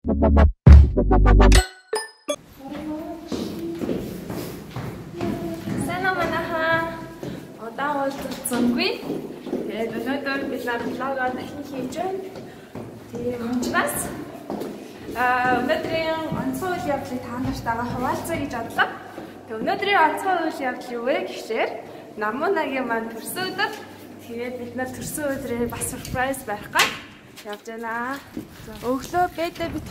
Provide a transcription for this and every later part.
Сайн уу манайхаа. Удаан уулзалцсангүй. Тэгээд өнөөдөр бид нар влогоо дахин хийж байна. Тийм учраас өнөөдрийн онцгой үйл явдлыг та нартайгаа хуваалцъя гэж бодлоо. Тэгээд өнөөдрийн онцгой үйл явдал юу вэ гэхээр Намуунагийн маань төрсөн өдөр. Тэгээд бид нар төрсөн өдрөө бас surprise байх гал явж байна. Өглөө бэдэ бид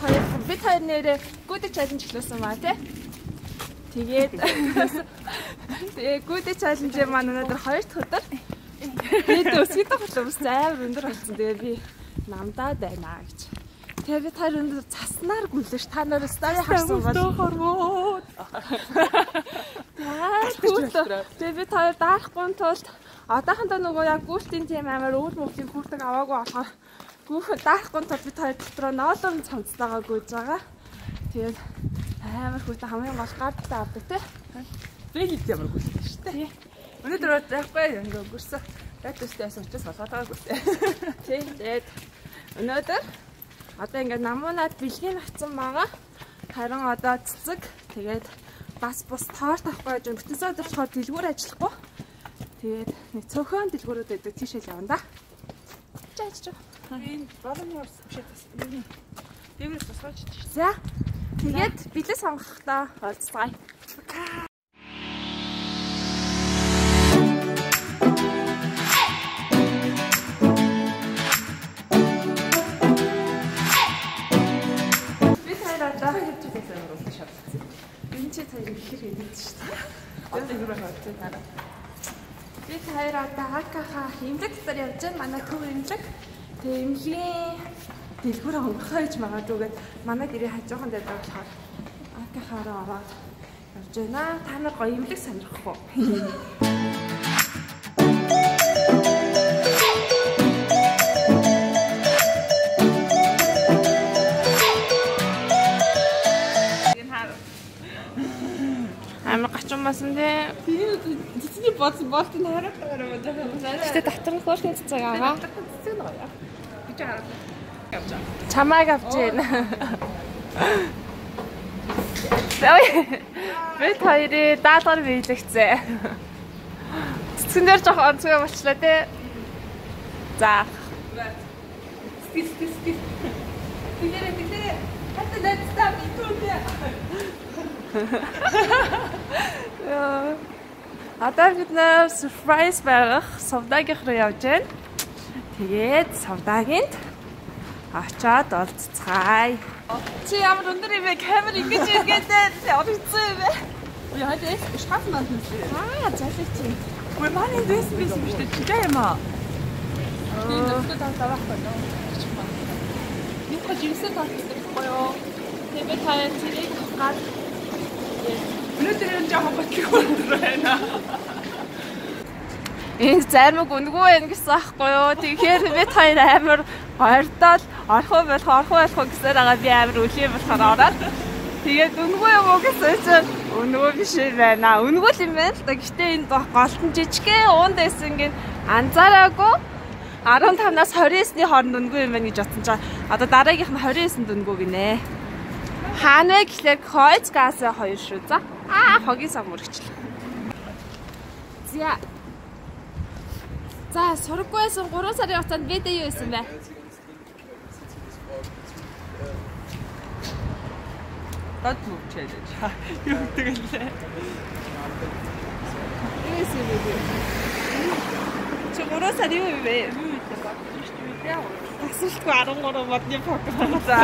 хоёр нэрээ гүдэ challenge эхлүүлсэн баа тий. Тэгээд тэгээ гүдэ challenge маань өнөөдөр 2 дахь өдөр. Тэгээд өсгөдөх хөтлөө ус амар өндөр болсон. Тэгээ би намдаад байна гэж. Тэгээ бид хоёр өндөр цаснаар гүйлээ ш. Та нар story харсан бол хорвоо. Тэгээ бид хоёр дарахгүй тулд одоохондоо нөгөө яг гүйлтийн тийм амар өвөл мөвлийн хүрдэг аваагүй болохоор гүүх дарахгүй тулд бид хоёр дотроо ноолоор нь цамцтайгаа гүйж байгаа. Тэгээд амар хүүтэн хамгийн гол гардтай авдаг тий. Бэлд ямар гүйлтэй шүү дээ. Өнөөдөр байхгүй ингээ өнгөрсөн. Датустай ясан учраас болгоод байгаагүй. Тий. Тэгээд өнөөдөр одоо ингээ намуунаад бэлгийг авсан байгаа. Харин одоо цэцэг тэгээд бас бус торт авахгүй гэж бүтэн өдөр болохоор дэлгүүр ажиллахгүй. Тэгээд нэг цөөхөн дэлгүүрүүд байдаг тийшээ л явна да. Чаач. Энэ болон орс биш бас. Дэврээс тусгаач чи. За. Тэгээд бэлэг сонгохдоо уулзцгаая. Бид хоёр одоо хийж байсан юм бол шаардсан. Энэ чи хоёр ихэр хийдэж шүү дээ. Одоо юу байх вэ? Хараа. Бид хоёр одоо Акаха эмнэлэг дотор явж байна. Манай төв эмнэлэг. Тэгээ эмнэлгийн дэлгүүр онгорхоо гэж магадгүй гээд манай гэрээ хажуухан байдаг болохоор Акахаараа ороод явж байна. Та нар гоё эмнэлэг сонирхох уу? Амар гачин басан тий. Цэцний бодсон болт нь хариултаар юм байна. Гэтэ дотор нь хөөрхөн цэцэг аваа. Цэцэг нь гоё. Би ч хараад явж байгаа. Чамайг авч байна. Бид хоёрын даалгавар биелэгцээ. Цэцгэн дээр жоох онцгой болчлаа тий. За. Скис скис скис. Тэгэрэ тэгэрэ. Хатаа найздаа би түүнэ. Одоо бид нэр surprise байх сувдаагийнх руу явж байна. Тэгээд сувдаагинд очиод олцгаая. Чи ямар өндөр юм бэ? Камер ингэж иргээд орцсон юм бэ? Яа дээс шахсан байсан. Аа, залуу чи. Үгүй манай дэс байсан биш үү? Чигээ юм аа. Тийм нөхдөд таваа байхгүй нөө. Нэг хож юмсаа тавьдаг байхгүй юу? Тэгээд та тэрийг авах гал. Өнөөдөр энэ жоохон ботлог өндөр байна. Энэ зармаг үнэгүй байх гэсэн аахгүй юу? Тэгэхээр бид хоёр амар гордол орхоо болох уу гэсээр байгаа би амар үлийн болохоор ороод тэгээд үнэгүй юм уу гэсэн чинь үнэгүй биш юм байна. Үнэгүй л юм байна л да. Гэхдээ энэ голтон жижигхэн уунд байсан гин анзаараагүй 15-наас 29-ний хооронд үнэгүй юм байна гэж бодсон чинь одоо дараагийнх нь 29-нд үнэгүй гинэ. Хаана вэ гэхлээр Kreuzgasse 2 шүү. За. Аа, хогийн сам өргөчлээ. За. За, сураггүй байсан 3 сарын хугацаанд бид юу хийсэн бэ? Дод мөвчээлээ. Юу гэдэг лээ. Юу хийсэн бэ? Чи 3 сар юу юм бэ? Юу хийсэн бэ? Тасралтгүй 13 модны фокус. За.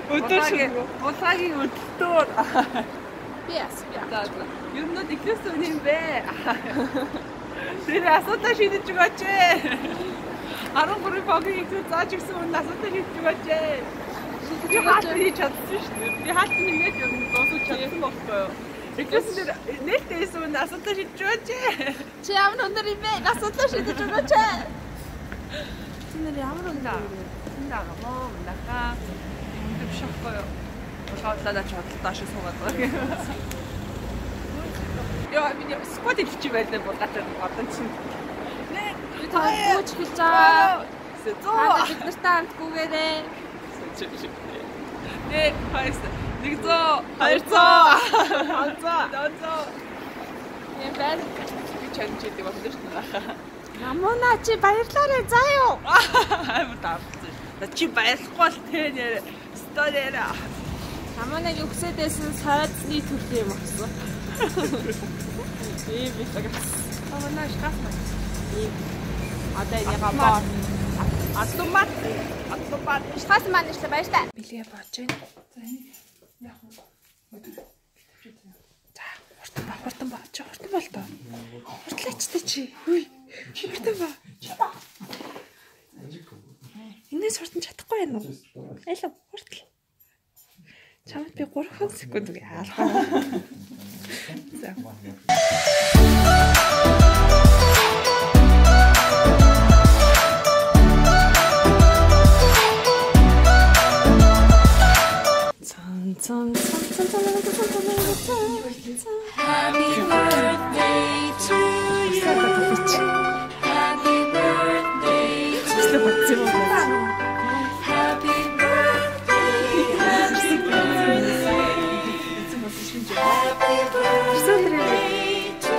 Өдөр шиг булаагийн өдөлтөөр. Yes. За. Ер нь эхлээс үн юм бэ. Тэр асуудлаа шийдэж өгөөч. 13 фогийн ихтэй зааж өгсөн үн асуудлаа шийдэж өгөөч. Би хаалт хийж чадсан шүү дээ. Би хаалт нэмээд ер нь дуусгаж чадсан байхгүй юу? Эхлээс нэр нээлттэй байсан үн асуудлаа шийдэж өгөөч. Чи ямар өндөр юм бэ? Асуудлаа шийдэж өгөөч. Чи нэр ямар өндөр юм бэ? Энд байгаа мó манайхаа өндөр биш байхгүй юу? Булгаадлаа ч бодлоо шиг суугаад байгаа. Яа, миний сквад хэлчих байлаа булгаатай одоо чинь. Бид хоёр гүйж эхэлж байгаа. Зөө. Бид нартай хамт гүгээрээ. Чи. 1 2 100 200 500 700. Юм байна. Би чанж идэг болно шүү дээ. Намуна чи баярлалаа заа юу. Амар давцсан. Чи баярлахгүй бол тэ нэр сто нэр. Намунаг өгсөдөөсөн сойдсны төрлийн юм авсан. Ийм бэлэг авсан. Намуна шкаф маань. Ийм. Одоо энийг боо. Автомат. Автомат. Шкаф маань ишлээ баярлалаа. Бэлгээ болж байна. За энийг яах вэ? За хурдан ба, хурдан ба. Чи хурдан бол тоо. Хурдлаач та чи. Хүй. Хурдан ба. Энэс хурдан чадахгүй байна уу? Алив хурдл. Чамд би 3 секунд үгүй алгаа. За. Цан цан цан цан цан цан цан цан. Happy birthday to you. Happy birthday to you. Happy birthday, happy birthday. Happy birthday to you.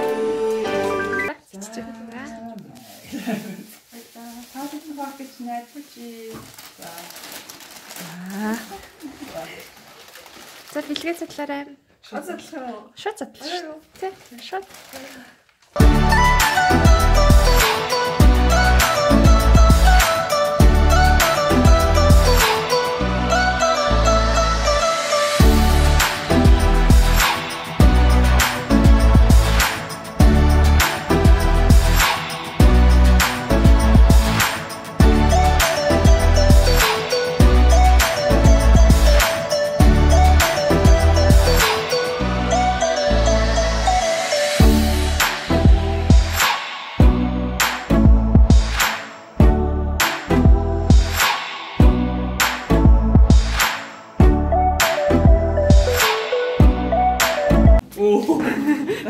За бэлгээ задлаарай. Шууд задлах уу? Шууд задлах. Тэ, шууд.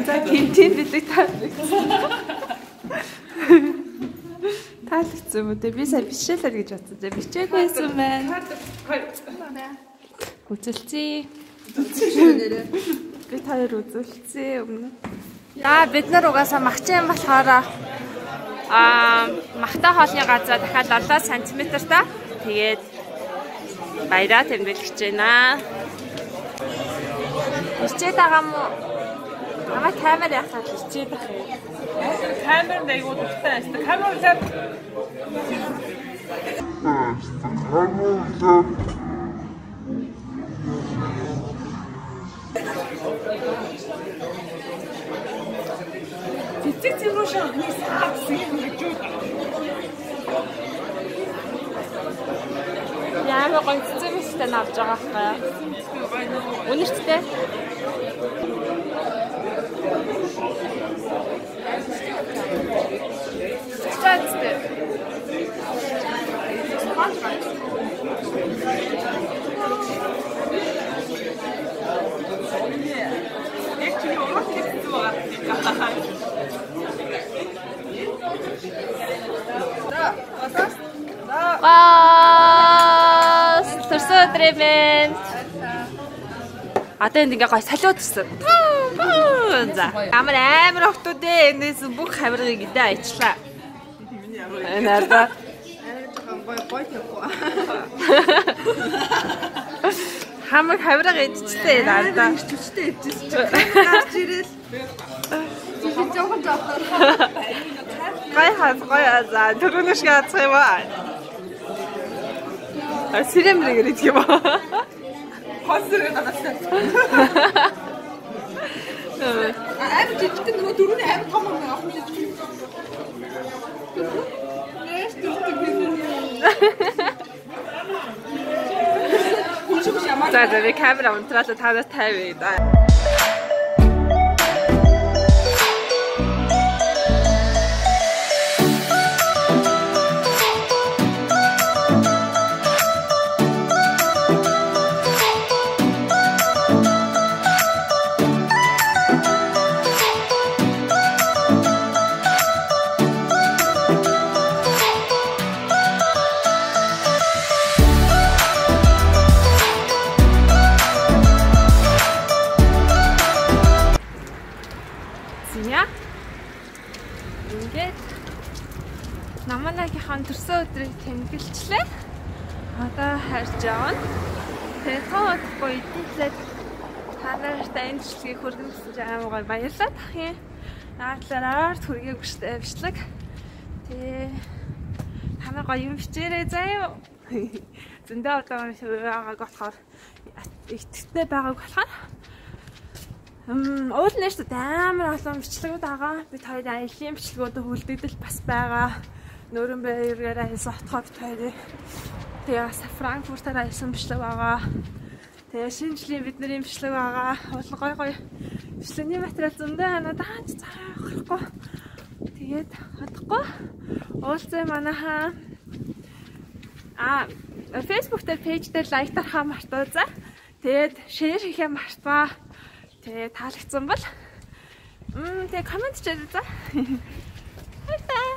За тэнтэн бэлэг таалагдсан. Таалагдсан юм уу? Би сая бичээлэр гэж бодсон. За бичээгүй байсан байна. Үзэлцээ. Би та хоёр үзэлцээ өмнө. За бид нар угаасаа махчин болохоор махтай хоолны газар дахиад 7 см-та. Тэгээд баяраа тэмдэглэж байна. Бичээд байгаа мó? Намайг камер яхаад хичээд ах юм. Камер айгуу дуртай байсан. Камер лав. Камер лав. Цэцэг зэмрүү шахны саа гэсэн юм гэж үү? Ямар гоё цэцэг мэстэй авч байгаа байхгүй юу? Үнэрттэй. Яг чиний урууч гэсэн байгаа. Бас төрсөн өдрийн мэнд. Одоо энд ингээ гоё салют гэсэн. За. Амар амар охтууд ээ. Энэс бүх хавиргыг идэ аячлаа. Энэ арда. Амар гоё тавихгүй. Хамаг хавирга идчихлээ энэ арда. Чүчтэй идчихсэн чи. Гарч ирэл. Чи жоохон жоохон. Гай хаз гай за түрүүн шиг хазах юм аа. Сэрэмрэгээр идэх юм аа. Хосрыг гадаалаа. Амар жижигхэн нөгөө дөрөвний амар том юм авах жижиг. Нэш дүрдэг би. За за би камера унтраалаа танаас 50 да. Тэмдэглэлчлээ. Одоо харж явна. Тэгээ тоо удахгүй эдгээр та нартай энэ бичлэгийг хүргэн гэсэн чинь амар гоё баярлалаа тах юм. Наадлаар ард хүргээг штэ бичлэг. Тэгээ та нар гоё юм бичээрэй заяа. Зөндөө удаа байгааг болохоор итгэвтэй байгааг болохоор уул нь шүү дээ амар олон бичлэгүүд байгаа. Бид хоёр аялын бичлэгүүд үлдэгдэл бас байгаа. Нөрөнбергээр аялсан отгоо бид хоёрыг. Тэгээ бас Франкфуртаар аялсан бичлэг байгаа. Тэгээ шинэ жилийн бидний бичлэг байгаа. Уул нь гой гой бичлэгний материал зөндөө ханаа даанч цаахгүй. Тэгээд удахгүй уулзъя манайхаа. Facebook дээр page дээр like дарахаа мартаа за. Тэгээд share хийхээ мартаа. Тэгээ таалагдсан бол тэгээ comment хийрээ за. Баярлалаа.